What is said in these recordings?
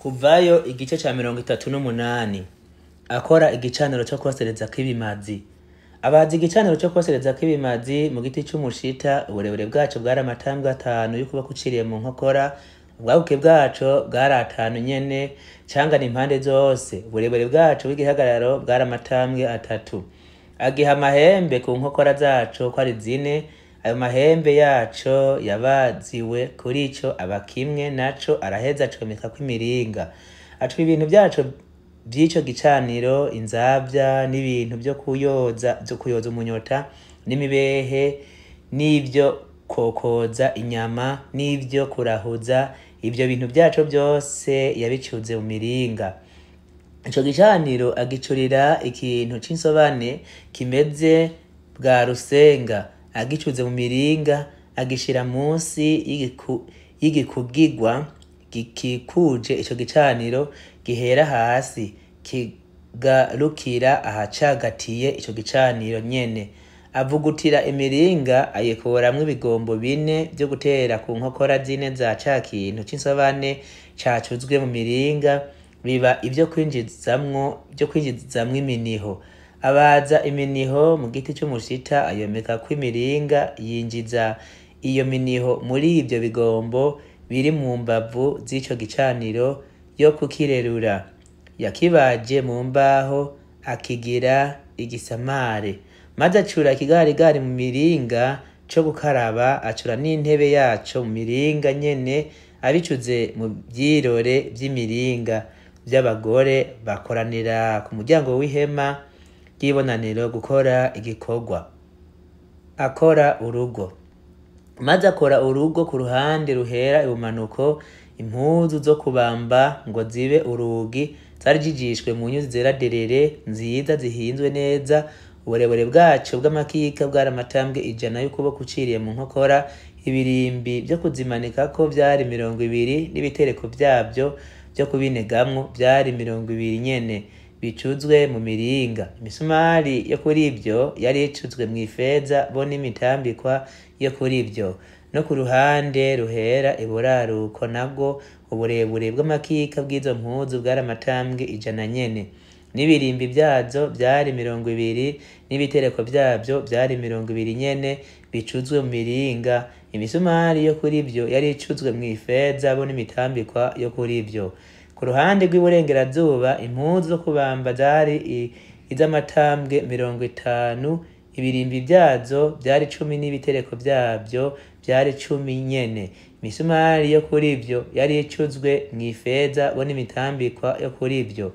Kuvayo igice ca 38. Akora igicaniro co kwoserezako ibimazi. Abaza igicaniro co kwoserezako ibimazi mu giti c'umushita, uburebure bwaco bwari amatambwe 5 y'ukuboko uciriye mu nkokora, ubwaguke bwaco bwari 5 nyene, cangana impande zose, uburebure bwaco bw'igihagararo bwari amatambwe 3. Agiha amahembe ku nkokora zaco ko ari 4, ayo mahembe yaco yabaziwe kuri ico aba kimwe naco, araheza acomekako imiringa. Aca ibintu vyaco vy'ico gicaniro, inzavya n'ibintu vyo kuyoza umunyota, n'imibehe, n'ivyo kokoza inyama, n'ivyo kurahuza, ivyo bintu vyaco vyose yabicuze mu miringa. Ico gicaniro agicurira ikintu c'insobane kimeze bwa rusenga, agicuze mu miringa, agishira munsi y'igikugigwa gikikuje ico gicaniro, gihera hasi kigarukira ahacagatiye ico gicaniro nyene. Avugutira imiringa, ayikuramwo ibigombo 4 vyo gutera ku nkokora 4 za ca kintu c'insobane cacuzwe mu miringa, biba ivyo kwinjizamwo iminiho. Abaza iminiho mu giti c'umushita, ayomekako imiringa, yinjiza iyo miniho muri ivyo bigombo biri mu mbavu z'ico gicaniro yo kukirerura. Yakibaje mu mbaho, akigira igisamare. Maze acura ikigarigari mu miringa co gukaraba, acura n'intebe yaco mu miringa nyene, abicuze mu vyirore vy'imiringa vy'abagore bakoranira ku muryango w'ihema ry'ibonaniro gukora igikorwa. Akora urugo. Maze akora urugo ku ruhande ruhera ibumanuko, impuzu zo kubamba ngo zibe urugi zari jijishwe mu nyuzi zera derere nziza zihinzwe neza. Uburebure bwaco bw'amakika bwari amatambwe 100 y'ukuboko uciriye mu nkokora, ibirimbi vyo kuzimanikako vyari 20, n'ibitereko vyavyo vyo kubinegamwo vyari 20 nyene, bicuzwe mu miringa. Imisumari yo kuri ivyo yari icuzwe mw'ifeza, bo n'imitambikwa yo kuri ivyo. No ku ruhande ruhera iburaruko nabwo uburebure bw'amakika bw'izo mpuzu bwari amatambwe 100 nyene, n'ibirimbi vyazo vyari 20, n'ibitereko vyavyo vyari 20 nyene, bicuzwe mu miringa. Imisumari yo kuri ivyo yari icuzwe mw'ifeza, bo n'imitambikwa yo kuri ivyo. Ku ruhande rw'iburengerazuba impuzu zo kubamba zari iz'amatambwe 50, ibirimbi vyazo vyari 10, n'ibitereko vyavyo vyari 10 nyene. Imisumari yo kuri ivyo yari icuzwe mw'ifeza, bo n'imitambikwa yo kuri ivyo.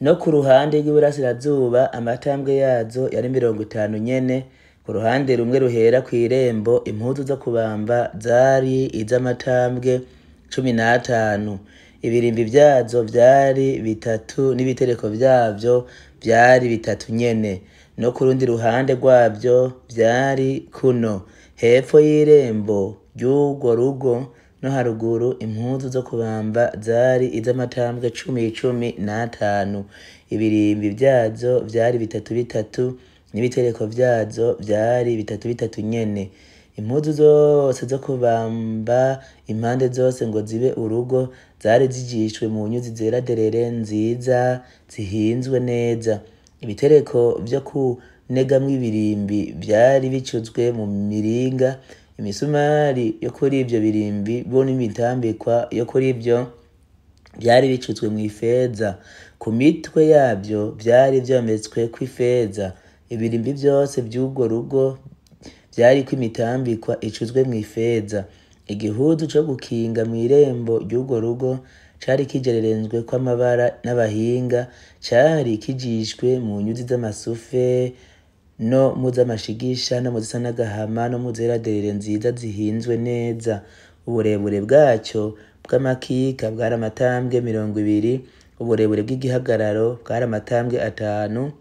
No ku ruhande rw'iburasirazuba amatambwe yazo yari 50 nyene. Ku ruhande rumwe ruhera kw'irembo impuzu zo kubamba zari iz'amatambwe 15, ibirimbi vyazo vyari 3, n'ibitereko vyavyo vyari 3 nyene. No ku rundi ruhande rwavyo vyari kuno, hepfo y'irembo ry'urwo rugo no haruguru impuzu zo kubamba zari iz'amatambwe 10 15, ibirimbi vyazo vyari 3 3, n'ibitereko vyazo vyari 3 3 nyene. Impuzu zose zo kubamba impande zose ngo zibe urugo zari zijishwe mu nyuzi zera derere nziza zihinzwe neza. Ibitereko vyo kunegamwo ibirimbi vyari bicuzwe mu miringa, imisumari yo kuri ivyo birimbi bo n'imitambikwa yo kuri ivyo vyari bicuzwe mw'ifeza. Ku mitwe yavyo vyari vyometswe kw'ifeza. Ibirimbi vyose vy'urwo rugo vyariko imitambikwa icuzwe mw'ifeza. Igihuzu co gukinga mw'irembo ry'urwo rugo cari kigererenzweko amabara n'abahinga, cari kijishwe mu nyuzi z'amasufe no mu z'amashigisha no mu zisa n'agahama no mu zera derere nziza zihinzwe neza. Uburebure bwaco bw'amakika bwari amatambwe 20, uburebure bw'igihagararo bwari amatambwe 5,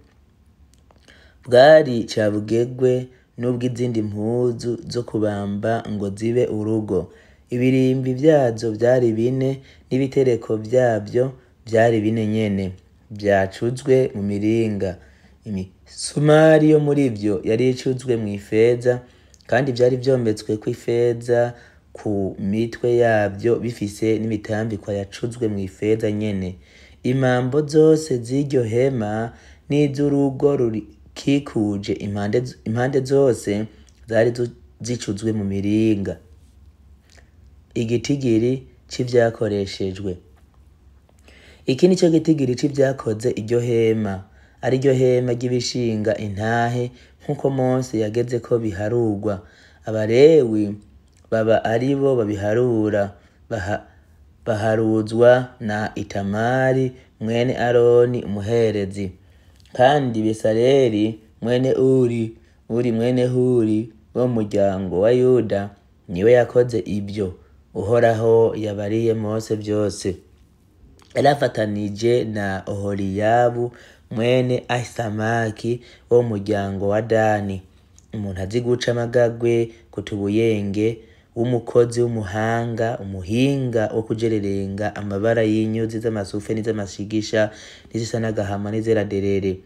bwari cabugegwe n'ubw'izindi mpuzu zo kubamba ngo zibe urugo. Ibirimbi vyazo vyari 4, n'ibitereko vyavyo vyari 4 nyene, vyacuzwe mu miringa. Imisumari yo muri ivyo yari icuzwe mw'ifeza, kandi vyari vyometswe kw'ifeza ku mitwe yavyo, bifise n'imitambikwa yacuzwe mw'ifeza nyene. Imambo zose z'iryo hema n'iz'urugo rurikikuje impande zose zari zicuzwe mu miringa. Igitigiri c'ivyakoreshejwe. Iki nico gitigiri c'ivyakoze iryo hema, ari ryo hema ry'ibishinga intahe, nk'uko Mose yageze ko biharurwa. Abalewi baba aribo babiharura, baharuzwa na Itamari mwene Aroni umuherezi. Kandi Besaleli mwene Uri, Uri mwene Huri wo mu muryango wa Yuda, niwe yakoze ibyo Uhoraho yabariye Mose vyose. Yarafatanije na Oholiyabu mwene Ahisamaki wo mu muryango wa Dani, umuntu azi guca amagagwe kutubuyenge, w'umukozi w'umuhanga, umuhinga wo kujererenga amabara y'inyuzi z'amasufe n'iz'amashigisha n'izisa n'agahama n'izeraderere.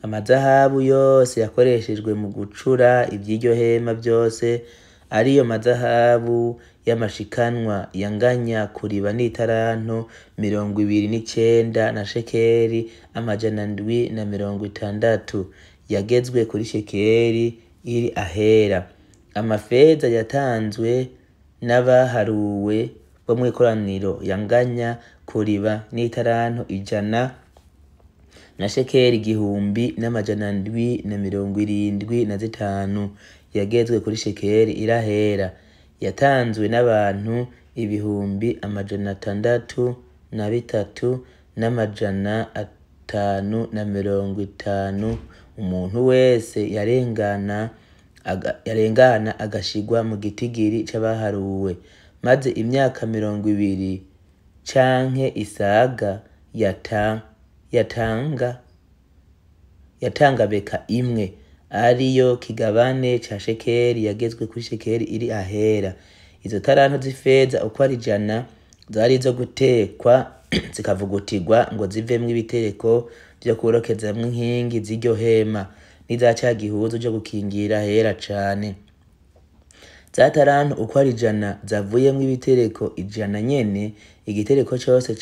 Amazahabu yose yakoreshejwe mu gucura ivy'iryo hema vyose, ariyo mazahabu y'amashikanwa yanganya kuriba n'itaranto 29 na shekeli 760, yagezwe kuri shekeli iri ahera. Amafeza yatanzwe n'abaharuwe bo mw'ikoraniro yanganya kuriba n'itaranto 100 na shekeli 1775, yagezwe kuri shekeli irahera. Yatanzwe n'abantu 603,550, umuntu wese yarengana agashigwa mu gitigiri c'abaharuwe. Maze imyaka 20 canke isaga yatanga beka imwe, ariyo kigabane ca shekeli yagezwe kuri shekeli iri ahera. Izo taranto z'ifeza uko ari 100 zari izo gutekwa zikavugutirwa ngo zivemwo ibitereko vyo kurokezamwo inkingi z'iryo hema n'iza ca gihuzu co gukingira ahera cane. Za taranto uko ari 100 zavuyemwo ibitereko 100 nyene, igitereko cose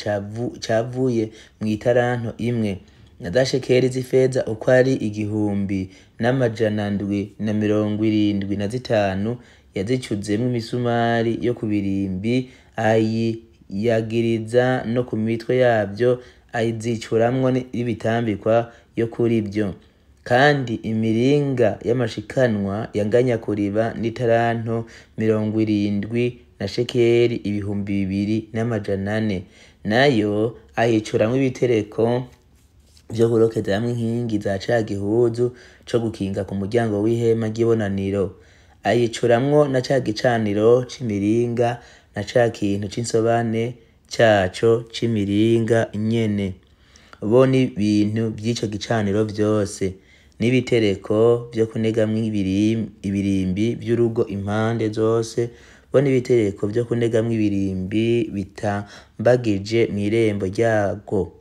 cavuye mw'itaranto imwe. Na za shekeli z'ifeza uko ari 1775 yazicuzemwo imisumari yo ku birimbi, ayiyagiriza no ku mitwe yavyo, ayizicuramwo n'ibitambikwa yo kuri vyo. Kandi imiringa y'amashikanwa yanganya kuriba n'itaranto 70 na shekeli 2400, nayo ayicuramwo ibitereko vyo kurokezamwo inkingi za ca gihuzu co gukinga ku muryango w'ihema ry'ibonaniro. Ayicuramwo na ca gicaniro c'imiringa na ca kintu c'insobane caco c'imiringa nyene, bo n'ibintu vy'ico gicaniro vyose, n'ibitereko vyo kunegamwo ibirimbi vy'urugo impande zose, bo n'ibitereko vyo kunegamwo ibirimbi bitambagije mw'irembo ryarwo,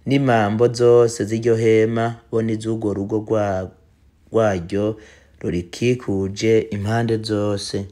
n'imambo zose z'iryo hema, bo n'iz'urwo rugo rwaryo rurikikuje impande zose.